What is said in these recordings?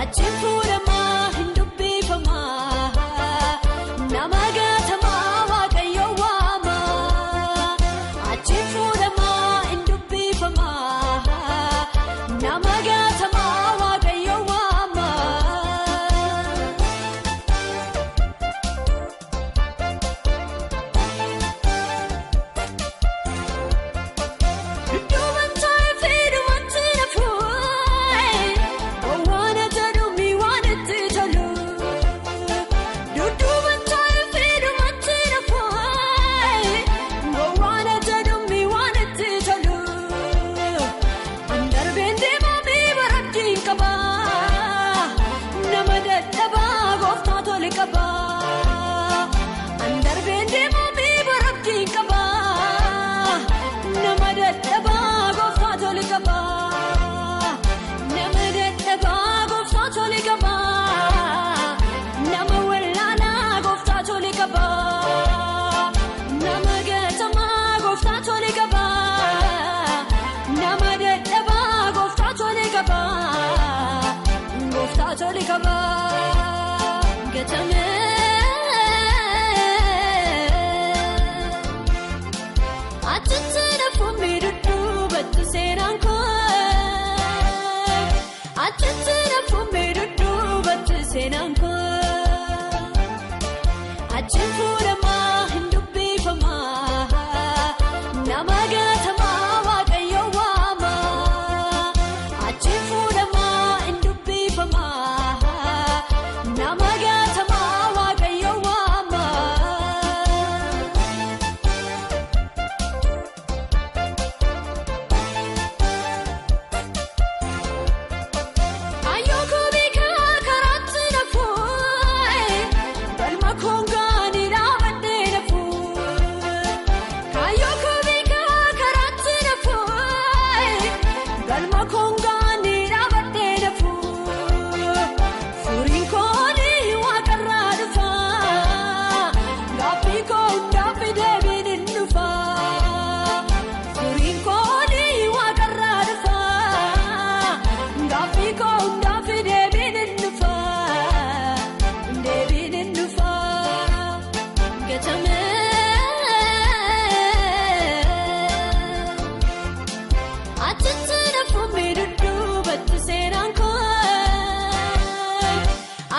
Achi fuudhamaa hin dubbifamaa nama gaatamaa waaqayyo waamaa. Achi fuudhamaa hin dubbifamaa nama gaatamaa waaqayyo waamaa. Dudduuban taa'ee fiidumatti nafuun waan jedhuun waan itti tolu. Dudduuban taa'ee fiidumatti nafuun waan jedhuun waan itti tolu. Darbeen deemamee barattiin qaba nama dadhabaa gooftaa tole qaba. Darbeen deemamee barattiin qaba nama dadhabaa gooftaa tole qaba. Nama dadhabaa gooftaa tole qaba. Nama wallaalaa gooftaa tole qaba. Nama gatamaa gooftaa tole qaba. Nama dadhabaa gooftaa tole qaba. Gooftaa tole qaba. Gatamee. Achitti nafuun dudduubatti seenaan koo. Achitti nafuun dudduubatti seenaan koo. Achi fuudhamaa hin dubbifamaa nama gaatamaa waaqayyo waamaa. Achi fuudhamaa hin dubbifamaa nama gaatamaa waaqayyo waamaa. Ayyoo beekaa karaatti nafuun galma koongaanii dhaabadhee nafuun. Ayyoo beekaa karaatti nafuun galma koongaanii dhaabadhee nafuun. Furiin koonii waaqarraa dhufa gaaffii koo hundaaf deebiin hin dhufa. Furiin koonii waaqarraa dhufa gaaffii koo hundaaf deebiin hin dhufa. Deebiin hin dhufa. Gatamee. Achitti nafuun dudduubatti seenaan koo.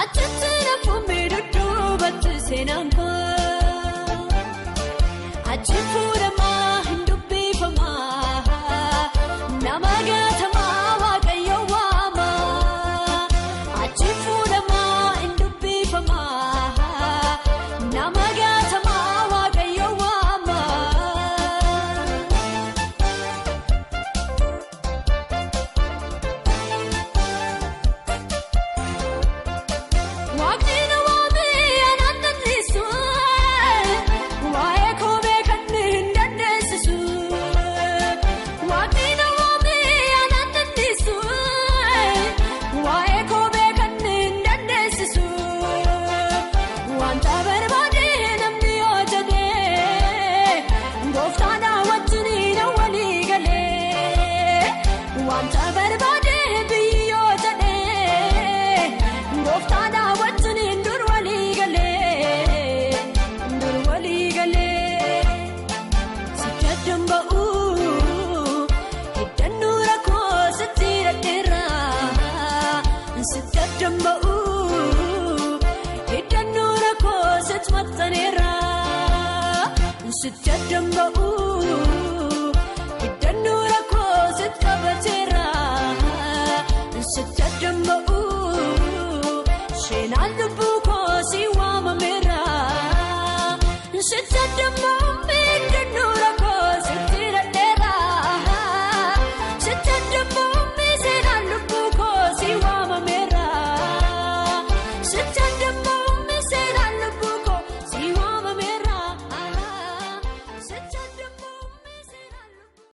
Achitti nafuun dudduubatti seenaan koo. Achi fuudhamaa hin dubbifamaa nama gaatamaa waaqayyo waamaa. Achi fuudhamaa hin dubbifamaa nama gaatamaa waaqayyo waamaa. Waaqni na waamee anaan dandeessu waa'ee koo beekan hin dandeessisu. Waaqni na waamee anaan dandeessu waa'ee koo beekan hin dandeessisu. Wanta barbaade namni yoo jedhee gooftaan wajjin na walii galee. Wanta barbaade biyyi yoo jedhee gooftaan wajjin dur walii galee. Dur walii galee. Sitti addaan ba'uu hidhannoo rakkoo sitti dhadheera. Sitti addaan ba'uu hidhannoo rakkoo sitti maxxaneera. Sitti addaan ba'uu hidhannoo rakkoo sitti qabateera. Sitti addaan ba'uu seenaan lubbuu koo si waamameera. Sitti addaan ba'uu.